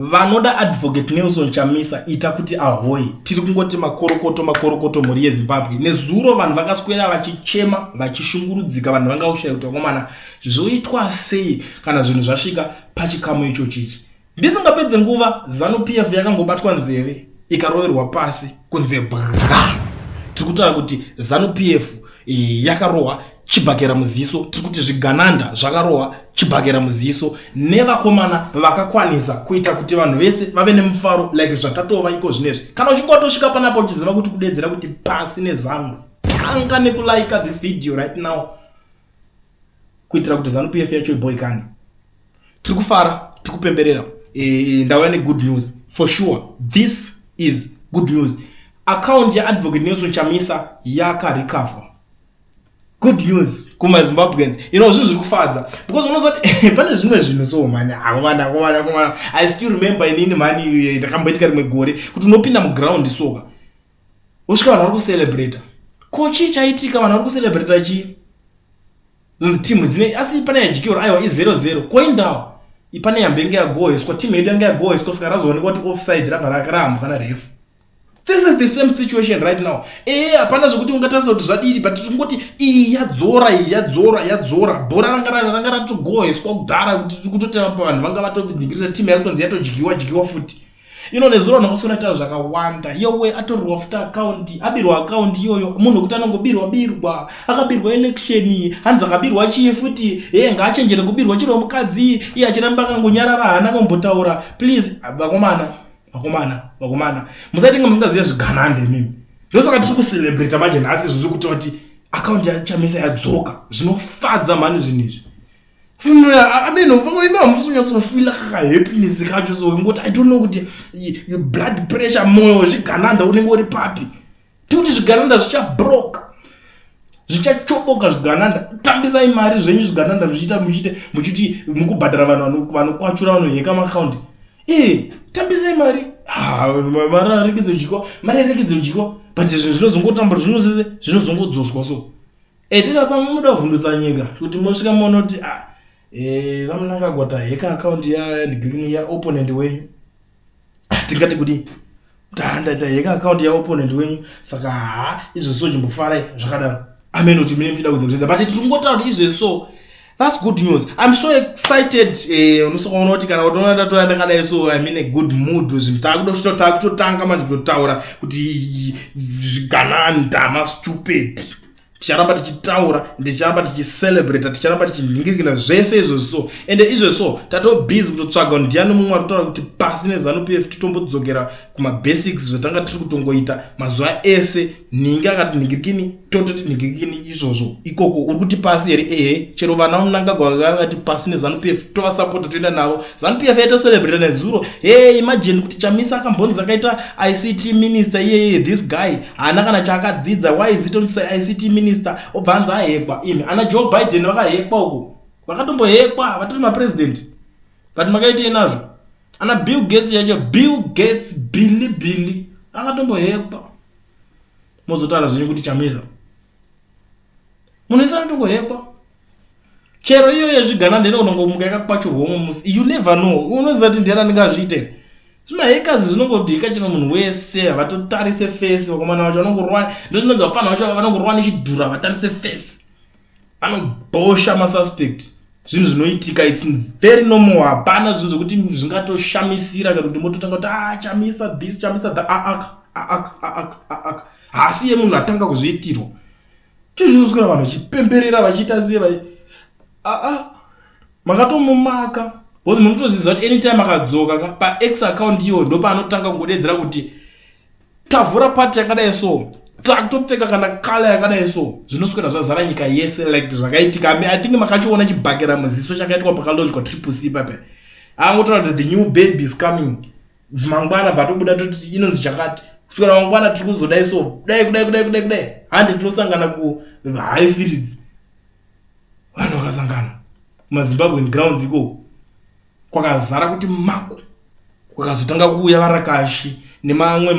Vanoda Advocate Nelson Chamisa ita kuti ahoyi. Tiri kungoti makorokoto makorokoto mhuri yeZimbabwe. Nezuro vanhu vakaswera vachichema vachishungurudzika vanhu vanga kushaya kuti vakomana zvoitwa sei kana zvinhu zvasvika pachikamu ichochi ichi. Ndisingapedze nguva Zanu PF yakangobatwa nzeve ikaroverwa pasi kunze bwa. Tiri kutaura kuti Zanu PF eh, yakarohwa chibhakera muziso tiri kuti zvigananda zvakarohwa chibhakera muziso nevakomana vakakwanisa kuita kuti vanhu vese vave nemufaro like zvatatova iko zvinezvi kana uchinge watosvika panapa uchiziva kuti kudedzera kuti pasi nezanu tanga nekulaika this video right now kuitira kuti zanu pf yacho iboikane tiri kufara tiri kupemberera e, ndauya negood news for sure this is good news account yaadvocate Nelson Chamisa yakarecover good news kumazimbabweans you know zvinhu zviri kufadza because unoziva kuti pane zvimwe zvinhu so mani akomana akomana akomana I still remember inini mani eh, ndakamboitika rimwe gore kuti unopinda muground soka wosvika vanhu vari kucelebrata ko chii chaitika vanhu vari kucelebrata chii zvinzi timu dzine asi pane yadyiwa aiwa i0 0 koindawo pane yambenge yagoheswa timu yedu yange yagoheswa saka razoonekwa kuti offside rabva rakarambwa narefu this is the same situation right now ee hapana zvekuti ungatarisa kuti zvadiri but tingoti iyi yadzora iyi yadzora yadzora bhora ranga ranga ratogoheswa kudhara kuti tiri kutotema pavanhu vanga vatodhingirira timu yakutonzi yatodyiwa dyiwa futi ino nezuro vanhu vakaswera taura zvakawanda yowe atorerwa futi akaunti abirwa akaunti iyoyo munhu wekuti anongobirwa birwa akabirwa election hanzi akabirwa chii futi hee ngaachenjere kubirwa chiro mukadzi iye achiramba akangonyarara haana kumbotaura please vakomana vakomana vakomana musaitenga musingazive zviganande imimi ndosaka tiri kucelebrata manje nhasi zviri kuti kuti akaunti yaChamisa yadzoka zvinofadza mhani zvinhu izvi I mean, pamwe ino hamusi kunyatsofila kakahappiness kacho so ngoti I don't know kuti blood pressure moyo wezvigananda unenge uri papi tikuti zvigananda zvichabroka zvichachoboka zvigananda tambisai mari zvenyu zvigananda zvichiita muchiite muchiti mukubhadhara vanhu vanokwachura vanoheka maakaundi ee tambisai mari mari arekedze kudyiwa mari arekedze kudyiwa but zvinhu zvinozongotambura zvinosese zvinozongodzoswa so etira pamwe muda kuvhundutsa nyika kuti mosvika monoti ah, eh, VaMnangagwa taheka akaunti yagreen yaopponent wenyu tingati kudii taheka akaunti yaopponent wenyu saka ha izvozvo chimbofarai zvakadaro amen kuti mine muchida kudza but tiri kungotaura kuti izvezvo that's good news I'm so excited eh, unosokaona kuti kana utoona ndatoya ndakadai so I'm in a good mood zvinhu taakutotanga manje kutotaura kuti zvigananda mastupid ticharamba tichitaura ticharamba tichicelebrata ticharamba tichinhingirikina zvese izvozvo so ende izvozvo so tatobusy kutotsvaga ndiani mumwe ari kutaura kuti pasi neZanu PF titombodzokera kumabasics zvatanga tiri kutongoita mazuva ese nhingi akati nhingirikini tototi nhingirikini izvozvo ikoko uri kuti pasi here ehe chero vana vaMnangagwa vakati pasi neZanu PF tovasapota toenda navo Zanu PF yaitocelebrata nezuro hey imagine kuti Chamisa akambonzi akaita ICT minister iyeye this guy haana kana chaakadzidza why is it on ICT minister obva anzi ahekwa imi ana Joe Biden vakahekwa uko vakatombohekwa vatori mapresident but makaitei nazvo ana Bill Gates yacho Bill Gates Billy Billy akatombohekwa mozotaura zvenyu kuti Chamisa munhu ese anotongohekwa chero iyo yezvigananda inongongomuka yakakwachurwa umwe musi you never know unoziva kuti ndiani anenge azviite zvimahackers zvinongodhika chero munhu wese havatotarise face vakomana vacho vanongorwa ndozvinonzi vapfana vacho vanongorwa nechidhura havatarise face vanobhosha masuspect zvinhu zvinoitika it's very normal hapana zvinhu zvokuti zvingatoshamisira kana kuti mototanga kuti ah Chamisa this Chamisa that aak aak aak aak haasi ye munhu atanga kuzviitirwa chizvinoswera vanhu vachipemberera vachiita sei vai aa makatomumaka because munotozviziva kuti anytime akadzoka ka paX account iyo ndopaanotanga kungodedzera kuti tavhura party yakadai so takutopfeka kana colour yakadai so zvinoswera zvazara nyika yese like zvakaitika I think makachiona chibhakera muziso chakaitwa pakalaunchwa Triple C pape angotaura kuti the new baby is coming mangwana bvatobuda toti inonzi chakati kuswera mangwana tiri kuzodai so dai kudai kudai kudai kudai handi tinosangana kuHighfields vanhu vakasangana kumaZimbabwean grounds ikoko kwakazara kuti maku kwakazotanga kuuya varakashi nemamwe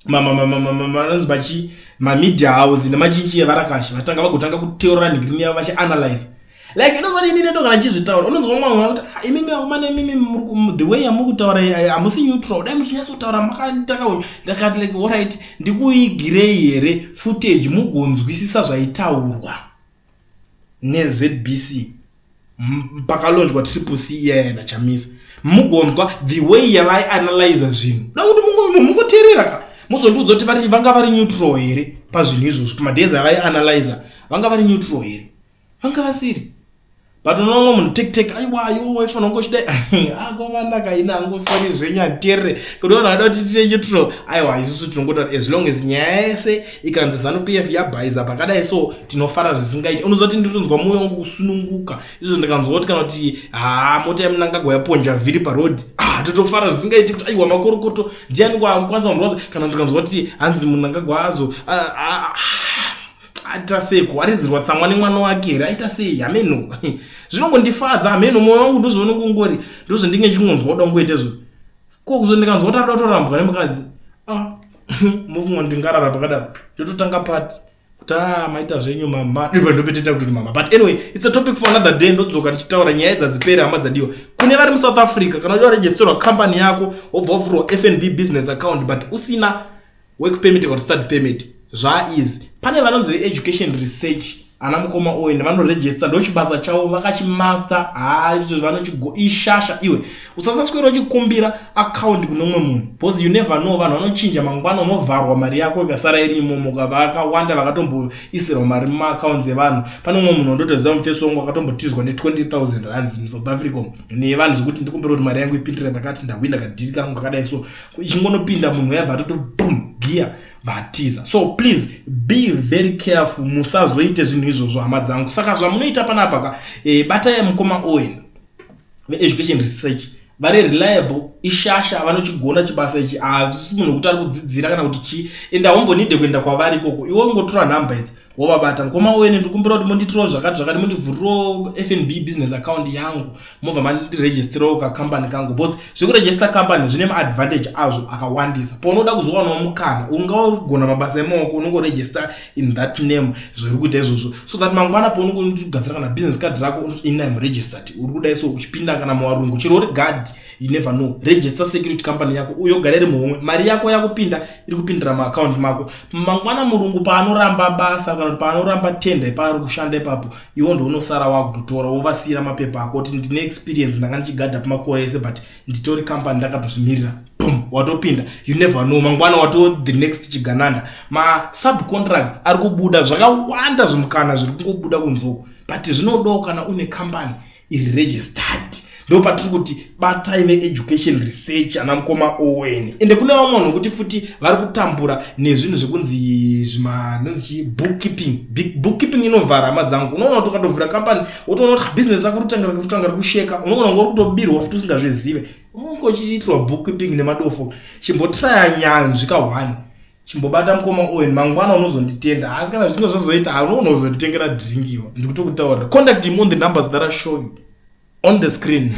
manonzi machi mamedia house nemachinchi evarakashi vatanga vagotanga kuteurira nhingirimi yavo vachianalyze. Like, inozoti inini ndogara ndichizvitaura, unonzwa mumwe munhu kuti, "Ah, imimi vakomana, imimi the way yamuri kutaura hamusi neutral. Dai muchinyatsotaura makataka." Ndakati like, alright, ndikuigirei here footage mugonzwisisa zvaitaurwa neZBC pakalaunchwa Triple C iyaya naChamisa, mugonzwa the way yavaianalyza zvinhu? Da kuti mungoteerera ka, muzondiudza kuti vanga vari neutral here pazvinhu izvozvo. Pamadays avaianalyza, vanga vari neutral here? Vanga vasiri. But unoona munhu tek tek, aiwa, iwo waifanira kungochidai akomana kaina hangu, sorry zvenyu, handiteerere kuti vanhu vada kuti tite neutral. Aiwa, isusu tinongotaura as long as nyaya yese ikanzi ZANU PF yabhaisa pakadai, so tinofara zvisingaiti. Unozoti nditonzwa mwoyo wangu kusununguka izvo ndikanzwa kuti kana kuti ha, mota yaMnangagwa yaponja vhiri paroad, ah, totofara zvisingaiti kuti aiwa, makorokoto, ndiani kwanza munhu. Kana ndikanzwa kuti hanzi Mnangagwa azo aita sei, kuwaridzirwa tsamwa nemwana wake here, aita sei, hameno, zvinongondifadza, hameno, mwoyo wangu ndozvaunongongori, ndozvandinge ndichingonzwa kuda kungoita izvo. Ko kuzo ndikanzwa kuti arida kutorambwa nemukadzi, ah, mufungo ndingarara pakadaro, ndototanga pati kuti a maita zvenyu mama, ndopeteta kuti mama. But anyway, it's a topic for another day. Ndodzoka ndichitaura nyaya dzadzipere, hama dzadiwa. Kune vari muSouth Africa, kana uchida kuregisterwa company yako, wobva wavhurwa FNB business account but usina work permit kana study permit, zvaeasy. Pane vanonzi veEducation Research, ana mukoma Owen, vanoregister, ndo chibasa chavo, vakachimaster. Ha, izvo vanochigo ishasha. Iwe usasaswera uchikumbira account kune umwe munhu because you never know, vanhu vanochinja mangwana, unovharwa mari yako ikasara iri imomo. Vakawanda vakatomboisirwa mari mumaaccounts evanhu. Pane umwe munhu wandotoziva, mufesi wangu, akatombotizwa ne20 000 rands muSouth Africa nevanhu, zvekuti ndikumbira kuti mari yangu ipindire pakati, ndahwina kadeal kangu kakadai, so ichingonopinda, munhu yabva atoto boom, gear, vatiza. So please be very careful, musazoite zvinhu izvozvo, hama dzangu. Saka zvamunoita panapa ka, batai mukoma Owen veEducation Research, vari reliable, ishasha, vanochigona chibasa ichi. Hazvisi munhu wekuti ari kudzidzira kana kuti chii, ende haumbonide kuenda kwavari ikoko. Iwe ungotora nhamba idzi, wovabata: "Mukoma Owen, ndikumbira kuti munditirawo zvakati zvakati, mundivhurirawo FNB business account yangu, mobva mandiregisterawo kakambani kangu." Because zvekuregister company zvine maadvantage azvo akawandisa. Paunoda kuzowanawo mukana, ungagona mabasa emaoko, unongoregister in that name zviri kuita izvozvo, so that mangwana paunongogadzira kana business card rako, unoti, "I'm registered." Uri kudai so uchipinda kana muwarungu, chero uri guard, you never know. Register security company yako, uyogara iri muhomwe, mari yako yakupinda iri kupindira muakaunti mako. Mangwana murungu paanoramba basa kana kuti paanoramba tender ipaari kushanda ipapo, iwo ndounosara wakutotora, wovasiyira mapepa ako kuti, "Ndine experience, ndanga ndichigadha pamakore ese, but nditori company, ndakatozvimirira." Boom, watopinda. You never know, mangwana wato the next chigananda. Masubcontracts ari kubuda zvakawanda, zvimukana zviri kungobuda kunzoko, but zvinodawo kana une company iri registered. Ndo patiri kuti batai veEducation Research, ana mukoma Owen. Ende kune vamwe vanhu vekuti futi vari kutambura nezvinhu zvekunzi zvimanonzi chii, bookkeeping. Bookkeeping inovhara, hama dzangu. Unoona kuti ukatovhura company, wotoona kuti business rako rikutanga rikusheka, unoona kunge uri kutobirwa futi usingazvizive, unonge uchiitirwa bookkeeping nemadofo. Chimbotraya nyanzvi ka1, chimbobata mukoma Owen, mangwana unozonditenda. Asi kana zvichinge zvazoita, unoona kuzonditengera drink iwa. Ndikutokutaurira, contact him on the numbers that are showing on the screen.